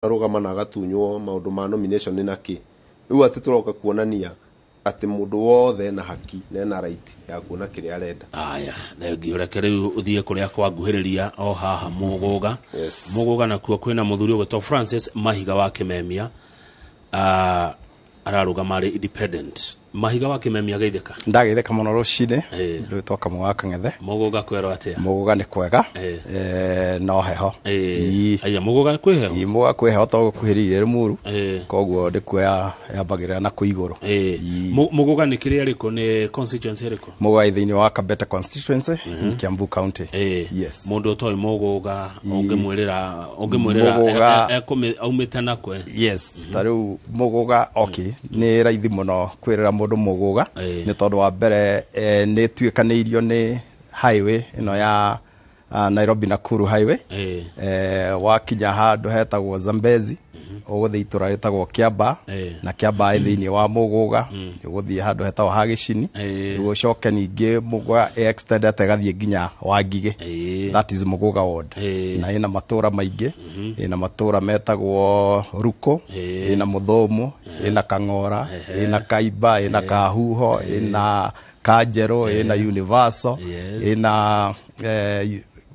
Arũgama na agatunywo maũndũ ma nomination na kĩ. Rĩu atĩ tũroka kuonania atĩ mũndũ wothe ena haki na ena right ya kuona kĩrĩa arenda. Aya, thengio. Reke rĩu ũthiĩ kũrĩa kwa nguhĩrĩria o haha Mũgũga. Yes. Mũgũga nakuo kwĩna mũthuri ũgwĩtwo Francis Mahiga wa Kĩmemia. Ararũgama arĩ independent. Mahiga wa Kĩmemia, geithĩka. Ndageithĩka mũno rũcinĩ. Rwĩtwo Kamau wa Kang'ethe. Mũgũga kwerwo atĩa? Mũgũga nĩ kwega. No heho. Aya, Mũgũga kwĩ heho? Ii, Mũgũga kwĩ heho to gũkuhĩrĩirie Rĩmuru. Koguo ndĩkuo yambagĩrĩra na kũ igũrũ. Mũgũga nĩ kĩrĩa ĩrĩkũ, nĩ constituency ĩrĩkũ? Mũgũga ĩ thĩinĩ wa Kabete constituency in Kiambu County. Yes. Mũndũ ũtoĩ Mũgũga, ũngĩmwĩrĩra aumĩte nakwe? Yes, ta rĩu Mũgũga, okay, nĩ raithi mũno kwĩrĩra mũndũ Mũgũga nĩ tondũ wa mbere nĩ ĩtuĩkanĩirio nĩ highway ĩno ya Nairobi Nakuru highway. Wakinya handũ hetagwo Zambezi, ũgũthiĩ itũra rĩtagwo Kĩamba. Na Kĩamba ĩ thĩinĩ wa Mũgũga. Ũgũthiĩ handũ hetagwo Hagĩcini. Rĩu ũcoke ningĩ Mũgũga ĩ-extendete ĩgathiĩ nginya Wangigĩ. That is Mũgũga ward. Na ĩna matũra maingĩ, ĩna matũra metagwo Ruko, ĩna Mũthũmũ, ĩna Kang'ora, ĩna Kaimba, ĩna Kahuho, ĩna Kanjerũ, ĩna Universal, ĩna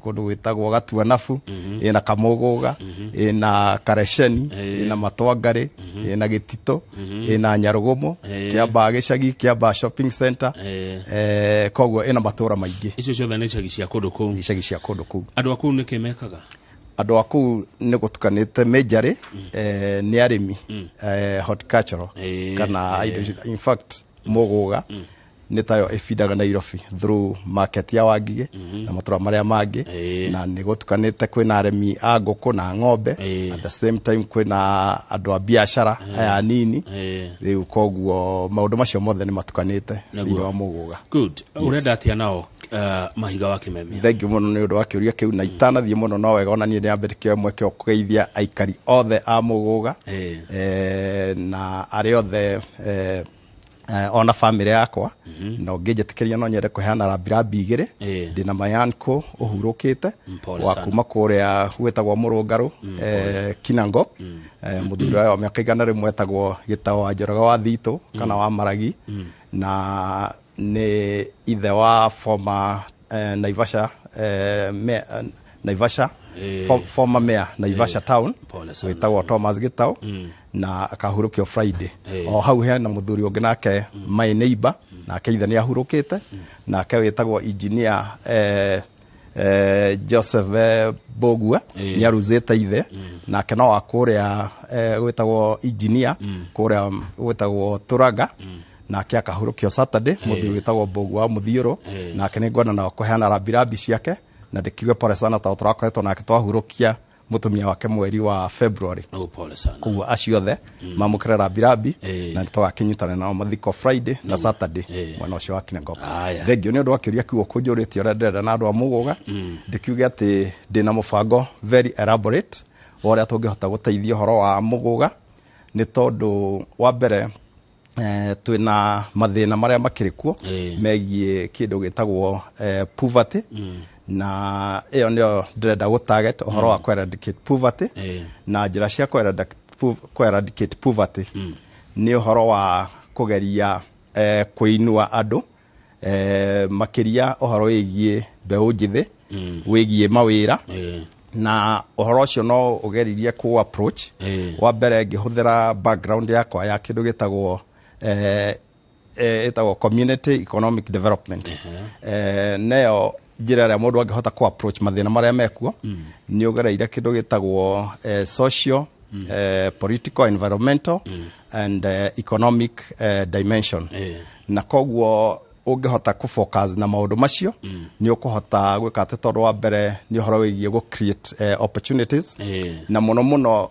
kũndũ gwĩtagwo Gatuanabu, ĩna Kamũgũga, ĩna Kareceni, ĩna Matwangarĩ, ĩna Gĩtitũ, ĩna Nyarũgũmũ, Kĩambaa gĩcagi, Kĩambaa shopping center. Koguo ĩna matũra maingĩ. Icio ciothe nĩ icagi cia kũndũ kũu? Icagi cia kũndũ kũu. Andũ a kũu nĩkĩ mekaga? Andũ a kũu nĩ gũtukanĩte, majorly nĩ arĩmi, horticultural kana indo in fact Mũgũga nĩ tayo ĩbindaga Nairobi through market ya Wangigĩ na matũra marĩa mangĩ. Na nĩ gũtukanĩte, kwĩna arĩmi a ngũkũ na ng'ombe. At the same time kwĩna andũ a biacara aya nini. Rĩu koguo maũndũ macio mothe nĩ matukanĩte thĩinĩ wa Mũgũga. Good. Ũrenda atĩa nao, Mahiga wa Kĩmemia? Thank you mũno nĩ ũndũ wa kĩũria kĩu, na itanathiĩ mũno no wega ona niĩ nĩambe ndĩkĩoe mweke wa kũgeithia aikari othe a Mũgũga na arĩa othe ona bamĩrĩ yakwa. Na ũngĩnjĩtĩkĩria no nyende kũheana rambirambi igĩrĩ. Ndĩna mayanko ũhurũkĩte Pole wa sana. kuma kũrĩa gwĩtagwo Mũrũngarũ, Kinangop, mũthuri wa mĩaka 100 etagwo Gĩtao wa Njoroge wa Thitũ kana wa Maragi, na nĩ ithe wa former Naivasha, Naivasha former mayor Naivasha town. Pole sana. Wĩtagwo Thomas Gĩtao na akahurũkio Friday. O hau hena mũthuri ũngĩ nake my neighbor, nake ithe nĩ ahurũkĩte, nake wĩtagwo engineer Joseph Mbũgua, nĩ aruzĩte ithe, nake no wa kũrĩa gwĩtagwo engineer kũrĩa gwĩtagwo Tũraga, nake akahurũkio Saturday. Mũthuri wĩtagwo Mbũgua wa Mũthiũrũ, nake nĩ ngwenda nao kũheana rambirambi ciake na ndĩkiuge pole sana tondũ tũrakoretwo nake twahurũkia mũtumia wake mweri wa February. Oh, pole sana. Koguo acio othe mamũkĩre rambirambi na nĩ tũgakĩnyitana nao mathiko Friday na Saturday mwena ũcio wa Kinangop. Aya. Thengiũ nĩ ũndũ wa kĩũria kĩu ũkũnjũrĩtie ũrĩa ndĩrenda na andũ a Mũgũga. Ndĩkiuge atĩ ndĩna mũbango very elaborate wa ũrĩa tũngĩhota gũteithia ũhoro wa Mũgũga, nĩ tondũ wa mbere twĩna mathĩna marĩa makĩrĩ kuo megiĩ kĩndũ gĩtagwo poverty, na ĩyo nĩyo ndĩrenda gũ target ũhoro wa kũ eradicate poverty. Na njĩra cia kũ eradicate poverty nĩ ũhoro wa kũgeria kũinua andũ, makĩria ũhoro wĩgiĩ mbeũ njĩthĩ, wĩgiĩ mawĩra. Na ũhoro ũcio no ũgeririe kũ approach wa mbere ngĩhũthĩra background yakwa ya kĩndũ gĩtagwo ĩtagwo community economic development. Neyo njĩra ĩrĩa mũndũ angĩhota kũ approach mathĩna marĩa mekuo nĩ ũgereire kĩndũ gĩtagwo social, political, environmental and economic dimension. Na koguo ũngĩhota kũ focus na maũndũ macio nĩ ũkũhota gwĩka atĩ, tondũ wa mbere nĩ ũhoro wĩgiĩ gũ create opportunities. Na mũno mũno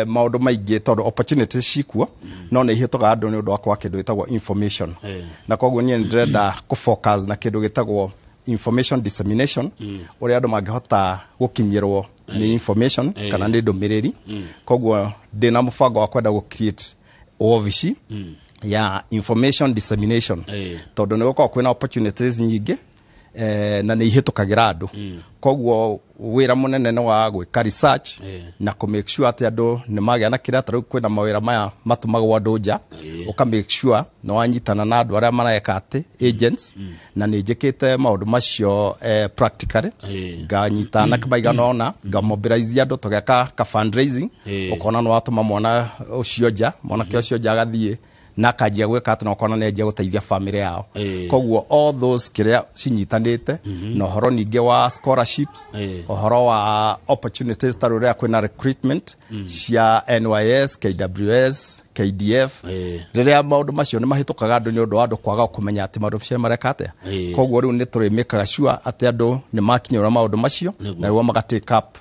maũndũ maingĩ, tondũ opportunities cikuo no nĩ ihĩtũkaga andũ nĩ ũndũ wa kwaga kĩndũ gĩtagwo information. Na koguo niĩ nĩ ndĩrenda kũ focus na kĩndũ gĩtagwo information dissemination, ũrĩa andũ mangĩhota gũkinyĩrwo nĩ information kana nĩ ndũmĩrĩri. Koguo ndĩna mũbango wa kwenda gũ create obici ya information dissemination, tondũ nĩ gũkoragwo kwĩna opportunities nyingĩ. Na nĩ ihĩtũkagĩra andũ. Koguo wĩra mũnene nĩ wa gwĩka research na kũ make sure atĩ andũ nĩ magĩa na kĩrĩa. Ta rĩu kwĩna mawĩra maya matũmagwo andũ nja, ũka make sure nĩ wanyitana na andũ arĩa mareka atĩ agents, na nĩ njĩkĩte maũndũ macio practically. Nganyita anake maigana ũna, ngamobilize andũ, tũgeka ka fundraising, ũkona nĩ watũma mwana ũcio nja, mwanake ũcio nja agathiĩ na akanjia gwĩka atĩ na ũkona nĩ anjia gũteithia family yao. Koguo all those kĩrĩa cinyitanĩte na ũhoro ningĩ wa scholarships, ũhoro wa opportunities, ta rĩrĩa kwĩna recruitment cia NYS, KWS, KDF, rĩrĩa maũndũ macio nĩ mahĩtũkaga andũ nĩ ũndũ wa andũ kwaga kũmenya atĩ maũndũ macio mareka atĩa. Koguo rĩu nĩ tũrĩmĩkaga sure atĩ andũ nĩ makinyĩrwo maũndũ macio na nĩguo maga take up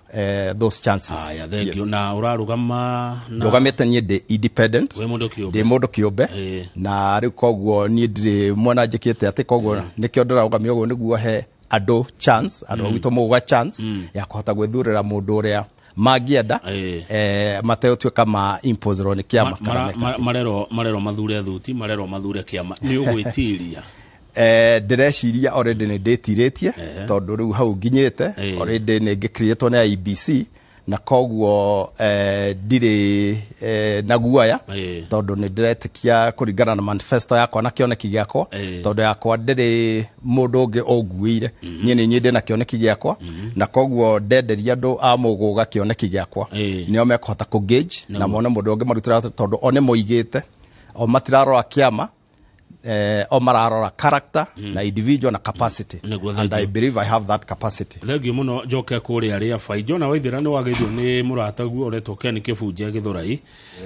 those chances. Haya, thank you. Na ũrarũgama na Ndũgamĩte niĩ ndĩ independent. Wĩ mũndũ kĩũmbe. Ndĩ mũndũ kĩũmbe. Na rĩu koguo niĩ ndirĩ mwena njĩkĩte atĩ, koguo nĩkĩo ndĩrarũgamia ũguo nĩguo he andũ chance, andũ gwitũ mũgũga chance ya kũhota gwĩthurĩra mũndũ ũrĩa mangĩenda mategũtuĩka ma imposerwo nĩ kĩama kana meka atĩa. Marerwo mathure thuti, marerwo mathure kĩama, nĩ ũgwĩtiria? Ndĩreciria already nĩ ndĩtirĩtie, tondũ rĩu hau nginyĩte already nĩ ngĩkirĩtwo nĩ IEBC, na koguo ndirĩ na guoya, tondũ nĩ ndĩretĩkia kũringana na manifesto yakwa na kĩoneki gĩakwa, tondũ yakwa ndĩrĩ mũndũ ũngĩ ũnguĩire niĩ, nĩ niĩ ndĩ na kĩoneki gĩakwa, na koguo ndenderia andũ a mũgũga kĩoneki gĩakwa, nĩo mekũhota kũ gauge na mone mũndũ ũngĩ marutĩra, tondũ o nĩ moigĩte o matirarora kĩama, o mararora character na individual na capacity. Nĩguo, thank And I you. believe I have that capacity. Thengiũ mũno. Njoke kũrĩa rĩa bai Jona Waithĩra, nĩ wageithio nĩ mũrataguo ũretwo Ken Kĩbunje Gĩthũrai,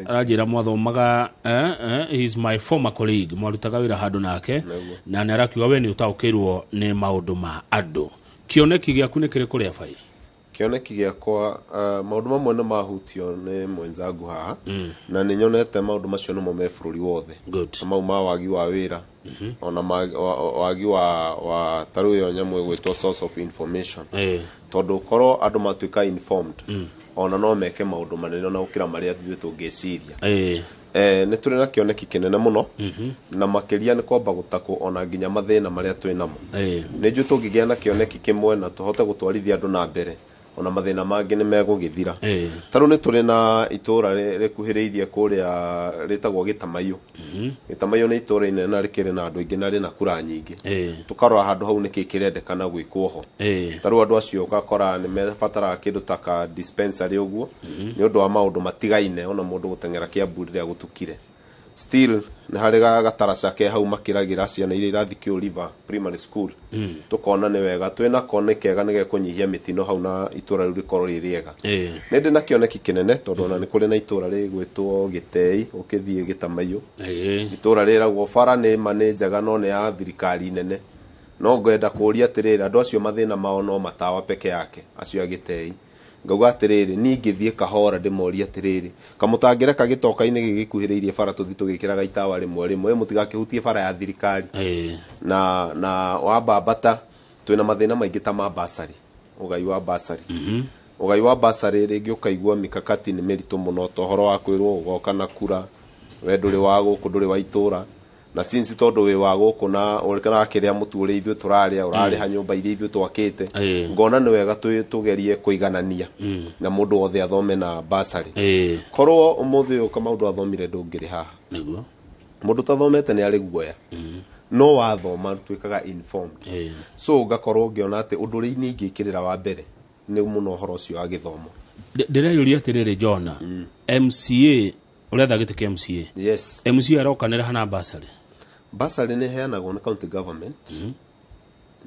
aranjĩra mwathomaga, he is my former colleague, mwarutaga wĩra handũ nake, na nĩ arakiuga we nĩ ũtaũkĩirwo nĩ maũndũ ma andũ. Kĩoneki gĩaku nĩ kĩrĩkũ rĩa bai? Kĩoneki gĩakwa, maũndũ mamwe nĩ mahutio nĩ mwenzangu haha, na nĩ nyonete maũndũ macio nĩmo me bũrũri wothe. Na mau ma wagi wa wĩra, ona wagi wa ta rĩu ĩyo nyamũ ĩgwĩtwo source of information, tondũ korwo andũ matuĩka informed, ona no meke maũndũ manene ona gũkĩra marĩa ithuĩ tũngĩciria. Nĩ tũrĩ na kĩoneki kĩnene mũno, na makĩria nĩ kwamba gũtakwo ona nginya mathĩna marĩa twĩ namo. Nĩ njũĩ tũngĩgĩa na kĩoneki kĩmwe na tũhote gũtwarithia andũ na mbere, ona mathĩna mangĩ nĩ megũgĩthira. Ta rĩu nĩ tũrĩ na itũra rĩkuhĩrĩirie kũrĩa rĩtagwo Gĩtamaiyũ. Gĩtamaiyũ nĩ itũra inene na rĩkĩrĩ na andũ aingĩ na rĩna kura nyingĩ. Tũkarora handũ hau nĩkĩ kĩrendekana gwĩkwo ho. Ta rĩu andũ acio ũgakora nĩ mabataraga kĩndũ ta ka dispensary ũguo, nĩ ũndũ wa maũndũ matigaine, ona mũndũ gũteng'era Kĩambu rĩrĩa gũtukire. Still nĩ harĩ gataraca ke hau makĩragĩra ciana iria irathiĩ Kĩũ River Primary School. Tũkona nĩ wega twĩna nĩ kega nĩ gekũnyihia mĩtino hau na itũra rĩu rĩkorwo rĩ rĩega. Nĩ ndĩ na kĩoneki kĩnene, tondũ ona nĩ kũrĩ na itũra rĩgwĩtwo Gĩtei ũkĩthiĩ Gĩtamaiyũ. Itũra rĩragwo bara nĩ ma nĩ njega, no nĩ ya thirikari nene. No ngwenda kũũria atĩrĩrĩ, andũ acio mathĩna mao no matawa peke yake, acio a Gĩtei. Ngauga atĩrĩrĩ, niĩ ingĩthiĩ kahora ndĩmorie atĩrĩrĩ, kamũtangĩreka gĩtoka-inĩ gĩgĩkuhĩrĩirie bara tũthiĩ tũgĩkĩraga itawa rĩmwe rĩmwe, mũtigakĩhutie bara ya thirikari. Na wambambata twĩna mathĩna maingĩ ta ma basari, ũgai wa basari, ũgai wa basari. Rĩngĩ ũkaigua mikakati nĩ mĩritũ mũno, ta ũhoro wa kwĩrwo ũgoka na kura, we ndũrĩ wa gũkũ, ndũrĩ wa itũra, na since tondũ wĩ wa gũkũ na ũrakĩrĩa mũtu ũrĩa ithuĩ tũrarĩa, ũrarĩha nyũmba iria ithuĩ twakĩte. Ngona nĩ wega tũgerie kũiganania na mũndũ wothe athome na basari. Korwo ũmũthĩ ũyũ Kamau ndwathomire, ndũngĩrĩ haha. Mũndũ ũtathomete nĩ arĩ guoya, no wathoma tuĩkaga informed. So ngakorwo ngĩona atĩ ũndũ ũrĩa niĩ ingĩkĩrĩra wa mbere nĩ mũno ũhoro ũcio wa gĩthomo. Ndĩreyũria atĩrĩrĩ, Jona, MCA ũretha gĩtĩ kĩa MCA? Yes. MCA arokanĩra hana basarĩ? Basarĩ nĩ ĩheanagwo nĩ county government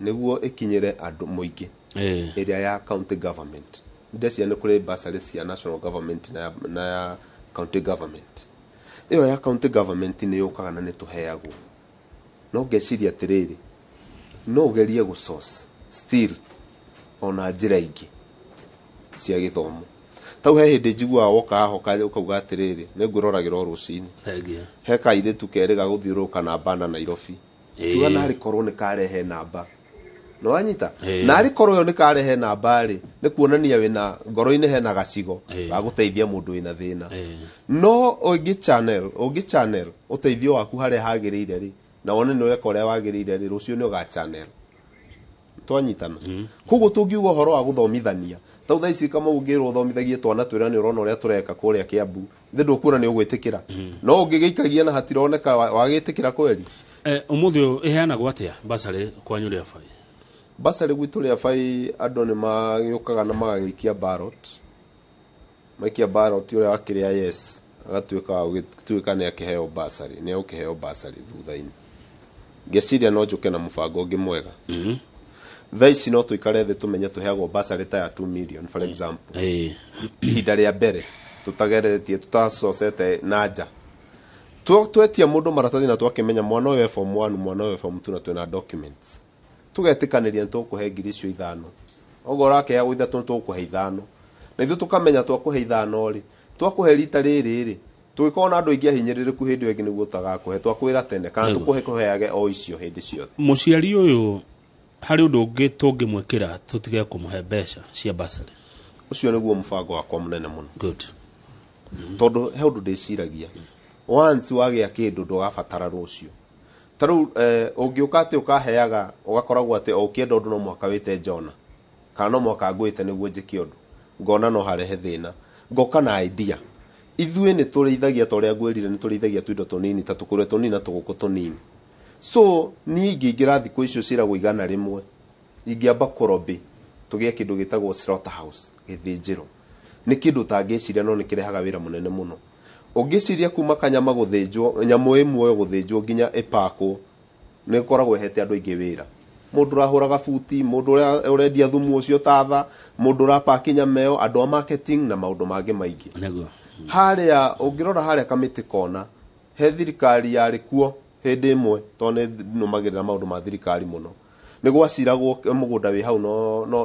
nĩguo ĩkinyĩre andũ mũingĩ, ĩrĩa ya county government. Ndeciria nĩ kũrĩ basarĩ cia national government na ya county government. Ĩyo ya county government nĩ yũkaga na nĩ tũheagwo, no ngeciria atĩrĩrĩ, no ũgerie gũ source still ona njĩra ingĩ cia gĩthomo. Tau he hĩndĩ njiguaga woka haha ũkauga atĩrĩrĩ, nĩ ngwĩroragĩra o rũcinĩ. Thengia. He kairĩtu kerĩ gagũthiũrũrũka namba na Nairobi. Tuga narĩ korwo nĩ karehe namba, nĩ wanyita? Narĩ korwo ĩyo nĩ karehe namba rĩ, nĩ kuonania wĩna ngoro-inĩ hena gacigo ga gũteithia mũndũ wĩna thĩna. No ũngĩ channel ũteithio waku harĩa hagĩrĩire rĩ, na wone nĩ ũreka ũrĩa wagĩrĩire rĩ, rũciũ nĩ ũga channel. Twanyitana. Koguo tũngiuga ũhoro wa gũthomithania tau thaa ici kama ũngĩrwo ũthomithagie twana twĩra nĩ ũrona ũrĩa tũreka kũrĩa Kiambu ithe ndũkuona nĩ ũgwĩtĩkĩra, no ũngĩgĩikagia na hatironeka wagĩtĩkĩra kweri. Ũmũthĩ ũyũ ĩheanagwo atĩa basarĩ kwanyu rĩa bai? Basarĩ gwitũ rĩa bai andũ nĩ magĩũkaga na magagĩikia ballot, maikia ballot ũrĩa wakĩrĩa yes agatuĩka wa gũtuĩka nĩ akĩheo basarĩ, nĩ egũkĩheo basarĩ thutha-inĩ. Ngeciria no njũke na mũbango ũngĩ mwega. Thaa ici no tũikare thĩ tũmenye tũheagwo basarĩ ta ya 2 million, for example, ihinda rĩa mbere tũtageretie tutacocete na nja. Twetia mũndũ maratathi na twakĩmenya mwana ũyũ e form 1, mwana ũyũ e form 2, na twĩna documents, tũgetĩkanĩria nĩ tũkũhe 5,000, oguo ũrakĩheagwo 3 nĩ tũgũkũhe 5, na ithuĩ tũkamenya twakũhe 5 rĩ, twakũhe rita rĩrĩ rĩ, tũgĩkorwo na andũ aingĩ ahinyĩrĩrĩku hĩndĩ ĩyo ĩngĩ nĩguo tũtagakũhe, twakwĩra tene kana tũkũhe kũheage o icio hĩndĩ ciothe. Mũciari ũyũ harĩ ũndũ ũngĩ tũngĩmwĩkĩra tũtige kũmũhe mbeca cia basarĩ? Ũcio nĩguo mũbango wakwa mũnene mũno. Good. Tondũ he ũndũ ndĩciragia, once wagĩa kĩndũ ndũgabatara rũciũ. Ta rĩu ũngĩũka atĩ ũkaheaga ũgakoragwo atĩ o ũkĩenda ũndũ no mũhaka wĩte Jona kana no mũhaka ngwĩte nĩguo njĩke ũndũ, ngona no harehe thĩna, ngoka na idea. Ithuĩ nĩ tũrĩithagia ta ũrĩa ngwĩrire, nĩ tũrĩithagia tũindo tũnini ta tũkũrwe tũnini na tũgũkũ tũnini. So niĩ ingĩingĩra thikũ icio ciĩragwo 100, ingĩamba kũrobĩ tũgĩe kĩndũ gĩtagwo slaughterhouse, gĩthĩnjĩro. Nĩ kĩndũ ũtangĩciria no nĩ kĩrehaga wĩra mũnene mũno. Ũngĩciria kuma kanyama gũthĩnjwo, nyamũ ĩ muoyo gũthĩnjwo nginya ĩpakwo, nĩ ĩkoragwo ĩhete andũ aingĩ wĩra. Mũndũ ũrahũraga buti, mũndũ ũrĩa ũrendia thumu ũcio tatha, mũndũ ũrapaki nyama ĩyo, andũ a marketing na maũndũ mangĩ maingĩ. Nĩguo. Harĩa ũngĩrora harĩa Kamĩtĩ kona, he thirikari yarĩ kuo hĩndĩ ĩmwe, tondũ nĩ nũmagĩrĩra maũndũ ma thirikari mũno. Nĩ gwaciragwo mũgũnda wĩ hau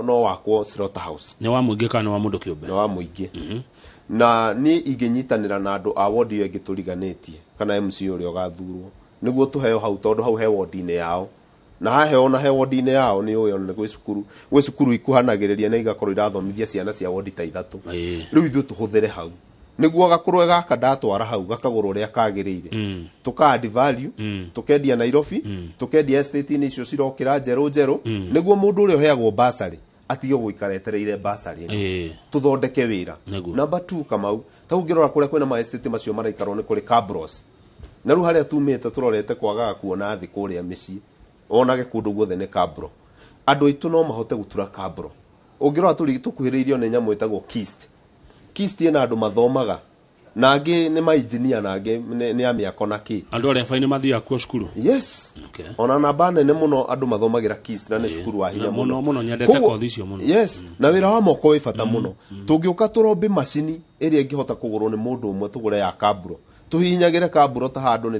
no wakwo slaughterhouse. Nĩ wa mũingĩ kana nĩ wa mũndũ kĩũmbe? Nĩ wa mũingĩ. Na niĩ ingĩnyitanĩra na andũ a wodi ĩyo ĩngĩ tũriganĩtie kana MC ũrĩa ũgathurwo nĩguo tũheo hau, tondũ hau he wodi-inĩ yao, na haheo na he wodi-inĩ yao nĩ ũĩ ona nĩ gwĩ cukuru ikuhanagĩrĩria na igakorwo irathomithia ciana cia wodi ta 3. Rĩu ithuĩ tũhũthĩre hau nĩguo gakũrwe gaka ndatwara hau gakagũrwo ũrĩa kagĩrĩire, tũka add value, tũkendia Nairobi, tũkendia estate-inĩ icio cirokĩra njerũ njerũ, nĩguo mũndũ ũrĩa ũheagwo basarĩ atige gũikara etereire basarĩ ĩno, tũthondeke wĩra. Number 2, Kamau, ta ũngĩrora kũrĩa kwĩna ma estate macio maraikarwo nĩ kũrĩ cabros, na rĩu harĩa tumĩte tũrorete kwagaga kuona thĩ kũrĩa mĩciĩ, wonage kũndũ guothe nĩ cabro. Andũ aitũ no mahote gũtura cabro. Ũngĩrora tũkuhĩrĩirio nĩ nyamũ ĩtagwo KIST. KIST ĩna andũ mathomaga na angĩ nĩ ma engineer na angĩ nĩ a mĩako na kĩ. Andũ arĩa bainĩ mathiaga kuo cukuru? Yes. Okay. Ona namba nene mũno andũ mathomagĩra KIST na nĩ cukuru wa hinya mũno. Mũno nyendete kothi icio mũno. Yes, na wĩra wa moko wĩ bata mũno. Tũngĩũka tũrombe macini ĩrĩa ĩngĩhota kũgũrwo nĩ mũndũ ũmwe tũgũre ya kaburo. Tũhihinyagĩre kaburo ta handũ nĩ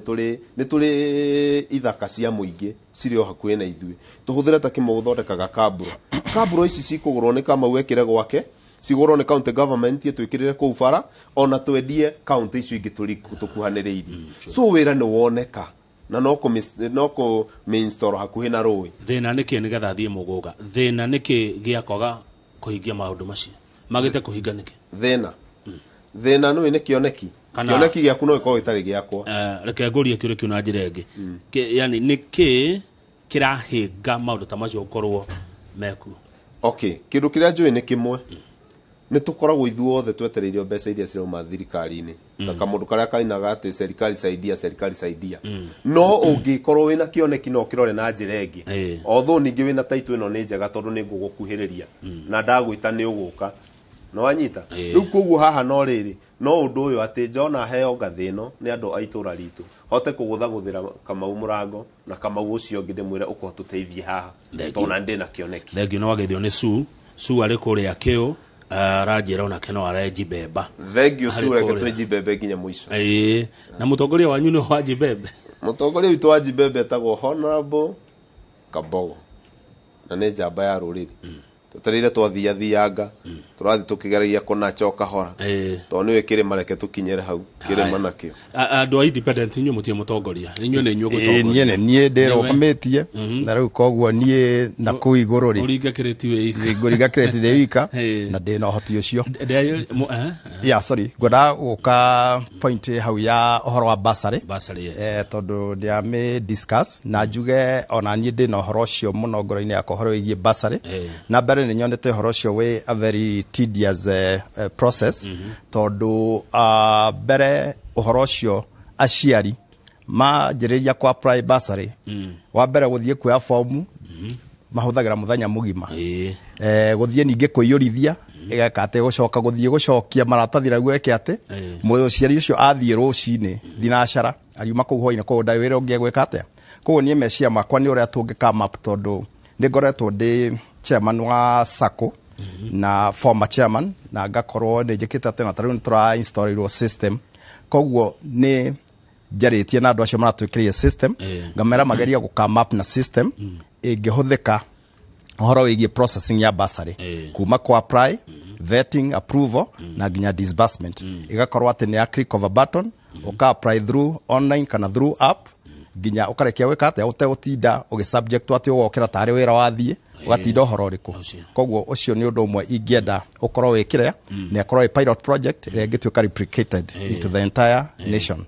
tũrĩ ithaka cia mũingĩ cirĩ o hakuhĩ na ithuĩ. Tũhũthĩre ta kĩmwe gũthondekaga kaburo. Kaburo ici cikũgũrwo nĩ Kamau ekĩre gwake, cigũrwo nĩ county government ĩtwĩkĩrĩre kũu bara, ona twendie county icio ingĩ tũkuhanĩrĩirie. So wĩra nĩ woneka na no kũmĩinstall hakuhĩ na rũĩ. Thĩna nĩkĩ nĩgetha thiĩ mũgũnga? Thĩna nĩkĩ gĩa kwaga kũhingia maũndũ macio? Magĩte kũhinga nĩkĩ? Thĩna. Thĩna nĩ nĩ kĩoneki. Kĩoneki gĩaku no gĩkorwo gĩtarĩ gĩakwa. Reke ngũrie kĩũria kĩu na njĩra ĩngĩ. Yani nĩkĩ kĩrahĩnga maũndũ ta macio gũkorwo mekuo? Okay, kĩndũ kĩrĩa njũĩ nĩ kĩmwe. Nĩ tũkoragwo ithuothe twetereirio mbeca iria cirauma thirikari-inĩ. Ta kamũndũ karĩa kainaga atĩ serikali saidia, serikali saidia. No ũngĩkorwo wĩna kĩoneki no ũkĩrore na njĩra ĩngĩ. Although ningĩ wĩna title ĩno nĩ njega tondũ nĩ ngũgũkuhĩrĩria na ndagwĩta nĩ ũgũka. No wanyita? Rĩu koguo haha no rĩrĩ, no ũndũ ũyũ atĩ Jona heo ngathĩ ĩno nĩ andũ a itũra ritũ, hote kũgũthagũthĩra Kamau mũrango na Kamau ũcio ũngĩ ndĩmwĩre ũka ũtũteithie haha, tondũ na ndĩ na kĩoneki. Thengiũ nĩ wageithio nĩ Sue. Sue arĩ kũrĩa Kĩũ, aranjĩra onake no arenji mbemba. Thengiũ Sue, reke twenji mbembe nginya mũico. Na mũtongoria wanyu nĩ wa Njibembe? Mũtongoria witũ wa Njibembe etagwo Honorable Kabogo, na nĩ njamba ya rũrĩrĩ. Twetereire twathiathianga tũrathiĩ tũkĩgeragia kũnacha o kahora, tondũ nĩwe kĩrĩma, reke tũkinyĩre hau kĩrĩma nakĩo. Andũ a independent, inyuĩ mũtirĩ mũtongoria, inyuĩ nĩ inyuĩ Ĩĩ, gũtongoria? Niĩ nĩ niĩ ndĩrũgamĩtie, na rĩu koguo niĩ na kũu igũrũ rĩ, ũringa kĩrĩti wĩ ika. Ngũringa kĩrĩti ndĩ wika. Na ndĩ na ũhoti ũcio. Yeah, sorry, ngwendaga gũka point hau ya ũhoro wa bursary. Bursary, yes. Tondũ ndĩamĩ discuss na njuge ona niĩ ndĩ na ũhoro ũcio mũno ngoro-inĩ yakwa, ũhoro wĩgiĩ bursary. Na mbere nĩ nyonete ũhoro ũcio wĩ a very tedious process, tondũ mbere ũhoro ũcio aciari manjĩrĩria kwa apply bursary, wa mbere gũthiĩ kuoya fomu mahũthagĩra mũthenya mũgima, gũthiĩ ningĩ kũiyũrithia ĩgeka atĩ gũcoka gũthiĩ gũcokia maratathi naguo ĩke atĩ mũciari ũcio athiĩ rũcinĩ thinacara ariuma kũu hwainĩ, koguo ndarĩ wĩra ũngĩ egwĩka atĩa. Koguo niĩ meciria makwa nĩ ũrĩa tũngĩ come up, tondũ nĩ ngoretwo ndĩ chairman wa SACCO na former chairman, na ngakorwo nĩ njĩkĩte atĩ na tarĩu nĩ tũra installirwo system, koguo nĩ njarĩtie na andũ acio maratwĩkĩrĩire system, ngamera magerie gũ come up na system ĩngĩhũthĩka ũhoro wĩgiĩ processing ya bursary, kuma kwa apply, vetting, approval na nginya disbursement, ĩgakorwo atĩ nĩ ya click of a button, ũka apply through online kana through app, nginya ũkarekia gwĩka atĩa ũtegũtinda ũgĩsubject atĩ ũgokĩra tarĩ wĩra wathiĩ ũgatinda ũhoro ũrĩkũ. Ũcio. Koguo ũcio nĩ ũndũ ũmwe ingĩenda ũkorwo wĩkĩre nĩ akorwo wĩ pilot project ĩrĩa ĩngĩtuĩka replicated into the entire nation.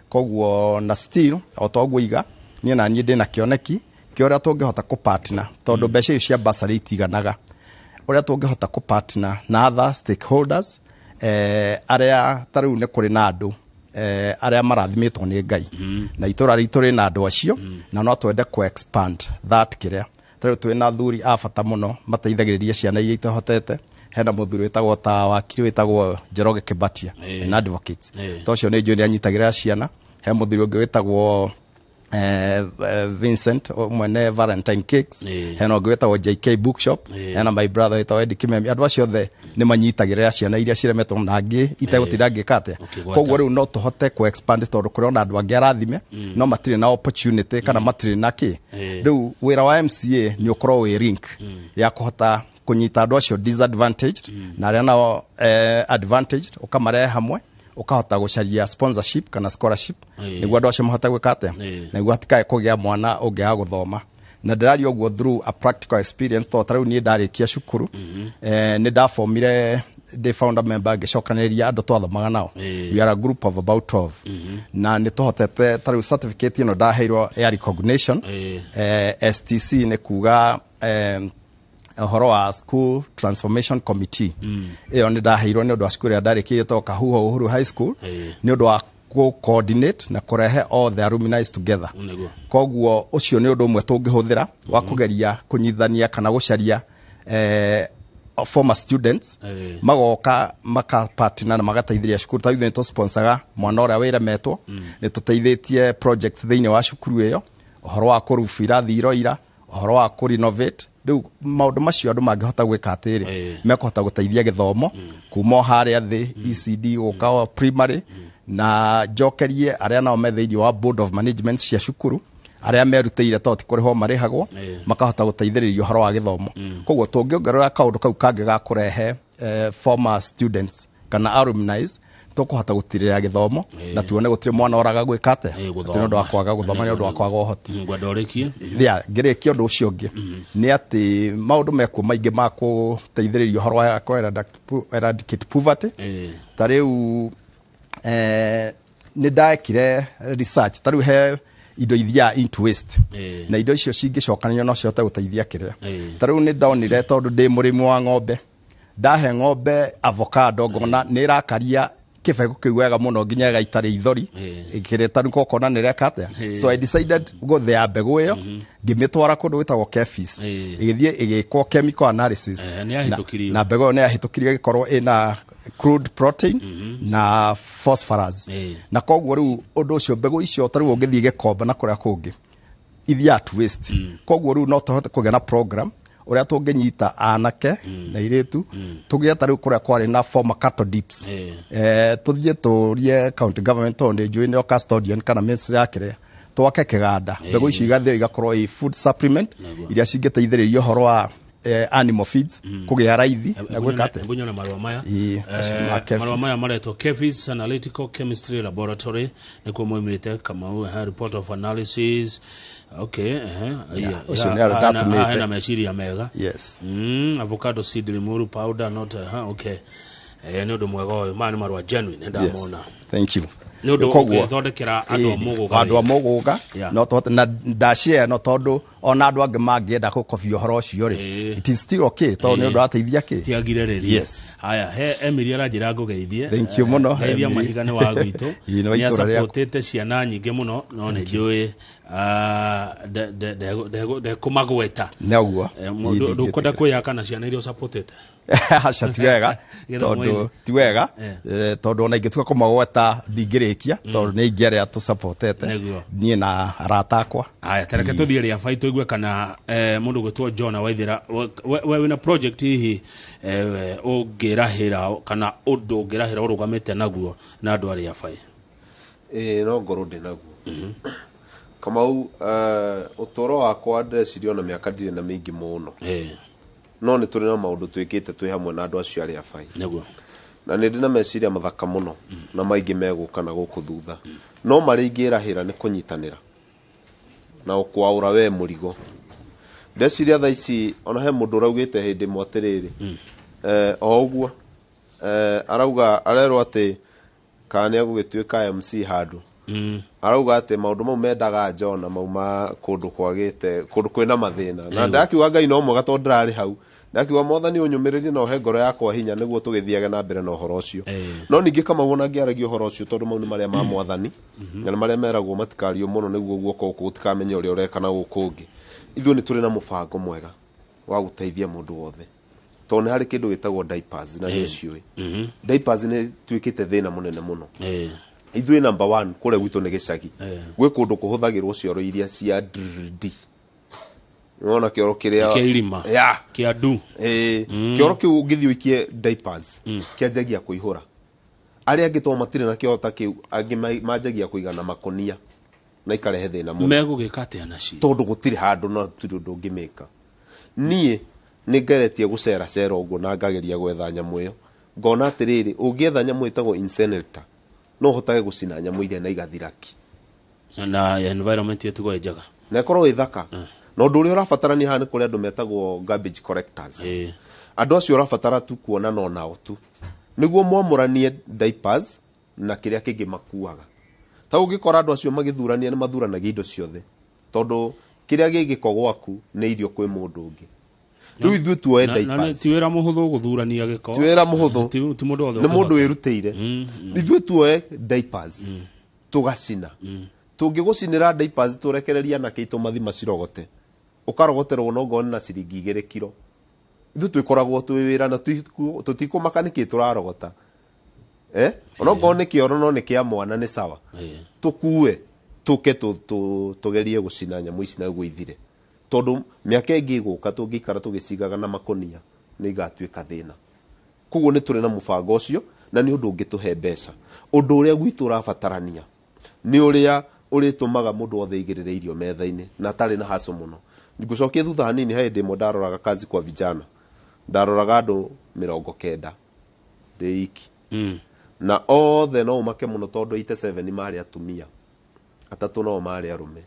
Koguo na still o ta ũguo iga niĩ na niĩ ndĩna kĩoneki kĩa ũrĩa tũngĩhota kũpartner, tondũ mbeca icio cia bursary itiganaga, ũrĩa tũngĩhota kũpartner na other stakeholders, arĩa ta rĩu nĩ kũrĩ na andũ arĩa marathimĩtwo nĩ Ngai, na itũra ritũ rĩ na andũ acio, na no twende kũ expand that kĩrĩa ta rĩu twĩ na athuri a bata mũno mateithagĩrĩria ciana iria itahotete. Hena mũthuri wĩtagwo ta wakiri wĩtagwo Njoroge Kĩbatia, an advocate, ta ũcio nĩ njũĩ nĩ anyitagĩrĩra ciana. He mũthuri ũngĩ wĩtagwo Vincent mwene Valentine Cakes. Hena ũngĩ wĩtagwo JK Bookshop. Hena my brother wĩtagwo Eddie Kimemi. Andũ acio othe nĩ manyitagĩrĩra ciana iria ciremetwo na angĩ itegũtinda ngĩka atĩa. Ũkĩgwata. Koguo rĩu no tũhote kũ expand, tondũ kũrĩ ona andũ angĩ arathime no matirĩ na opportunity kana matirĩ na kĩ. Rĩu wĩra wa MCA nĩ ũkorwo wĩ link ya kũhota kũnyita andũ acio disadvantaged na arĩa nao advantaged, ũkamarehe hamwe, ũkahota gũcaria sponsorship kana scholarship nĩguo andũ acio mahote gwĩka atĩa, nĩguo hatikae kũgĩa mwana ũngĩaga gũthoma. Na ndĩraria ũguo through a practical experience, tondũ ta rĩu niĩ ndarĩkia cukuru, nĩ ndabomire ndĩ founder member, ngĩcokanĩrĩria andũ twathomaga nao. We are a group of about 12, na nĩ tũhotete ta rĩu certificate ĩno ndaheirwo ya recognition, STC nĩ kuga ũhoro wa School Transformation Committee. Ĩyo nĩ ndaheirwo nĩ ũndũ wa cukuru ĩrĩa ndarĩkĩtie ĩtagwo Kahuho Uhuru High School, nĩ ũndũ wa kũ coordinate na kũrehe all the alumni together. Koguo ũcio nĩ ũndũ ũmwe tũngĩhũthĩra wa kũgeria kũnyithania kana gũcaria former students, magoka makapartner na magateithĩrĩria cukuru. Ta ithuĩ nĩ tũsponsaga mwana ũrĩa wĩremetwo, nĩ tũteithĩtie project thĩinĩ wa cukuru ĩyo, ũhoro wa kũrubu irathi iroira, ũhoro wa kũrenovate. Rĩu maũndũ macio andũ mangĩhota gwĩka atĩrĩ, mekũhota gũteithia gĩthomo kuma o harĩa thĩ ECD gũka o primary. Na njokerie arĩa nao me thĩinĩ wa board of management cia cukuru, arĩa merutĩire, tondũ ti kũrĩhwo marĩhagwo, makahota gũteithĩrĩria ũhoro wa gĩthomo. Koguo tũngĩongerera kaũndũ kau kangĩ ga kũrehe former students kana alumni, tũkũhota gũtirĩra gĩthomo na tuone gũtirĩ mwana oraga gwĩka atĩa, gũthoma. atĩ nĩ ũndũ wa kwaga gũthoma, nĩ ũndũ wa kwaga ũhoti. Ngwenda ũrĩkie. Ya, ngĩrĩkia, ũndũ ũcio ũngĩ nĩ atĩ maũndũ mekuo maingĩ ma gũteithĩrĩria ũhoro wa kũ eradicate poverty. Ta rĩu nĩ ndekire research, ta rĩu he indo ithiaga into waste, na indo icio cingĩcokanĩrio no cihote gũteithia kĩrĩa. Ta rĩu nĩ ndonire, tondũ ndĩ mũrĩmi wa ng'ombe, ndahe ng'ombe avocado ngona nĩ ĩrakaria kĩbegũ kĩu wega mũno nginya ĩgaita rĩithori kĩrĩa ta rĩu ũkona nĩ ĩreka atĩa. So I decided gũthĩa mbegũ ĩyo, ngĩmĩtwara kũndũ gwĩtagwo KEPHIS, ĩgĩthiĩ ĩgĩkwo chemical analysis. Nĩ yahĩtũkirio. Na mbegũ ĩyo nĩ yahĩtũkirio, ĩgĩkorwo ĩna crude protein na phosphorus. Na koguo rĩu ũndũ ũcio, mbegũ icio ta rĩu ũngĩthiĩ Gĩkomba na kũrĩa kũngĩ ithiaga to waste. Koguo rĩu no tũhote kũgĩa na program ũrĩa tũngĩnyita anake na airĩtu, tũgĩe ta rĩu kũrĩa kwarĩ na former cattle dips, tũthiĩ tũrie county government, tondũ nĩ njũĩ nĩo custodian kana ministry ya kĩrĩa, twake kĩganda, mbegũ icio igathĩo igakorwo i food supplement iria cingĩteithĩrĩria ũhoro wa animal feeds kũgĩa raithi na gwĩka atĩa. Hebu nyone marũa maya. Ĩĩ, macio ma KEPHIS. Marũa maya maretwo KEPHIS Analytical Chemistry Laboratory nĩkuo moimĩte Kamau, report of analysis. Okay, Yeah, ũcio nĩ arĩa ndatũmĩte. Hena meciria mega. Yes. Avocado seed limuru powder not okay. Nĩ ũndũ mwega ũyũ, maya nĩ marũa genuine Yes. ndamona. Thank you. Nĩ ũndũ Koguo, ũngĩthondekera andũ a ĩĩ, Mũgũga andũ a wĩra. Mũgũga Yeah. no tũhote na ndashare no tondũ ona andũ angĩ mangĩenda gũkobia ũhoro ũcio rĩ, Ĩĩ. it is still okay tondũ nĩ ũndũ ũrateithia kĩ. Tiagirĩrĩrie. Yes. Haya, he Emily aranjĩra ngũgeithie. Thank you mũno, Geithia Emily. Mahiga nĩ wa gwitũ. Ĩĩ, nĩ wa Nĩ itũũra rĩaku. acapotĩte ciana nyingĩ mũno no nĩ njũĩ ndekũmagweta. Noguo. Ndũkwenda kwĩyaka na ciana iria ũcapotĩte. Aca, ti wega. Gĩthomo-inĩ. Tondũ ti wega, tondũ ona ingĩtua kũmagweta ndingĩrĩkia tondũ nĩ aingĩ arĩa tũcapotete Nĩguo. niĩ na arata akwa. Aya, tareke tũthiĩ rĩa bai tũigue kana mũndũ gwĩtwo John Waithera, we wĩna project hihi ũngĩrahĩra kana ũndũ ũngĩrahĩra ũrũgamĩte naguo na andũ arĩa bai? Ĩĩ, no ngorwo ndĩ naguo, Kamau. Ũtũũro wakwa ndĩreciria ona mĩaka ndirĩ na mĩingĩ mũno, no nĩ tũrĩ na maũndũ twĩkĩte twĩ hamwe na andũ acio arĩa bai, na nĩ ndĩ na meciria mathaka mũno na maingĩ megũka na gũkũ thutha, no marĩa ingĩrahĩra nĩ kũnyitanĩra na ũkwaũra we mũrigo. Ndeciria thaa ici ona he mũndũ ũraugĩte hĩndĩ ĩmwe atĩrĩrĩ, o ũguo arauga arerwo atĩ kana nĩ egũgĩtuĩka MC handũ, arauga atĩ maũndũ mau mendaga Jona mauma kũndũ kwagĩte, kũndũ kwĩna mathĩna, na ndakiuga Ngai no mwega tondũ ndĩrarĩ hau. Ndakiuga Mwathani ũnyũmĩrĩrie na ũhe ngoro yakwa hinya nĩguo tũgĩthiage na mbere na ũhoro ũcio. No ningĩ Kamau ona ngĩaragia ũhoro ũcio, tondũ mau nĩ marĩa ma Mwathani na nĩ marĩa meragwo matikario mũno nĩguo guoko gũkũ gũtikamenya ũrĩa ũreka na gũkũ ũngĩ, ithuĩ nĩ tũrĩ na mũbango mwega wa gũteithia mũndũ wothe, tondũ nĩ harĩ kĩndũ gĩtagwo diapers na nĩ ũciũĩ diapers nĩ tuĩkĩte thĩna mũnene mũno. Ithuĩ number one kũrĩa gwitũ nĩ gĩcagi, gwĩ kũndũ kũhũthagĩrwo cioro iria cia D, nĩwona kĩoro kĩrĩa Kĩa irima. Ya. Kĩa ndu. Ĩĩ, kĩoro kĩu ũngĩthiĩ ũikie diapers kĩanjagia kũihũra. Arĩa angĩ to matirĩ na kĩoro ta kĩu, angĩ manjagia kũiga na makũnia na ikarehe thĩna mũno. Megũgĩka atĩa nacio? Tondũ gũtirĩ handũ na gũtirĩ ũndũ ũngĩmĩka. Niĩ nĩ ngeretie gũcera cera ũguo na ngageria gwetha nyamũ ĩyo, ngona atĩrĩrĩ, ũngĩetha nyamũ ĩtagwo incinerator no ũhotage gũcina nyamũ iria na igathira ki. Na environment ĩtigwo ĩ njega. Na ĩkorwo ĩ thaka. Na ũndũ ũrĩa ũrabatarania haha nĩ kũrĩ andũ metagwo garbage collectors. Andũ acio ũrabatara tu kuonana onao tu nĩguo mwamũranie diapers na kĩrĩa kĩngĩ makuaga. Ta ũngĩkora andũ acio magĩthurania, nĩ mathuranagia indo ciothe, tondũ kĩrĩa gĩ gĩko gwaku nĩ irio kwĩ mũndũ ũngĩ. Rĩu ithuĩ tuoe Na diapers. ti wĩra mũhũthũ gũthurania gĩko. Ti wĩra mũhũthũ. Ti mũndũ wothe Nĩ mũndũ ũngĩhota. wĩrutĩire. Ithuĩ tuoe diapers tũgacina. Tũngĩgũcinĩra diapers, tũrekereria anake aitũ mathi macirogote, ũkarogoterwo no ngone na ciringi 2 kiro. Ithuĩ twĩkoragwo twĩ wĩra na tũtikũmaka nĩkĩ tũrarogota, onokorwo nĩ kĩoro no nĩ kĩa mwana nĩ sawa. Tũkue tũke tũgerie gũcina nyamũ ici naguo ithire, tondũ mĩaka ĩngĩ ĩgũka tũngĩikara tũgĩcigaga na makũnia nĩ igatuĩka thĩna. Koguo nĩ tũrĩ na mũbango ũcio na nĩ ũndũ ũngĩtũhe mbeca. Ũndũ ũrĩa gwitũ ũrabatarania nĩ ũrĩa ũrĩtũmaga mũndũ wothe aigĩrĩre irio metha-inĩ na atarĩ na haco mũno. Ngũcokie thutha hanini, he hĩndĩ ĩmwe ndaroraga kazi kwa vijana, ndaroraga andũ 90 ndĩ iki, na othe no ũmake mũno tondũ 87 marĩ atumia, atatũ no marĩ arũme.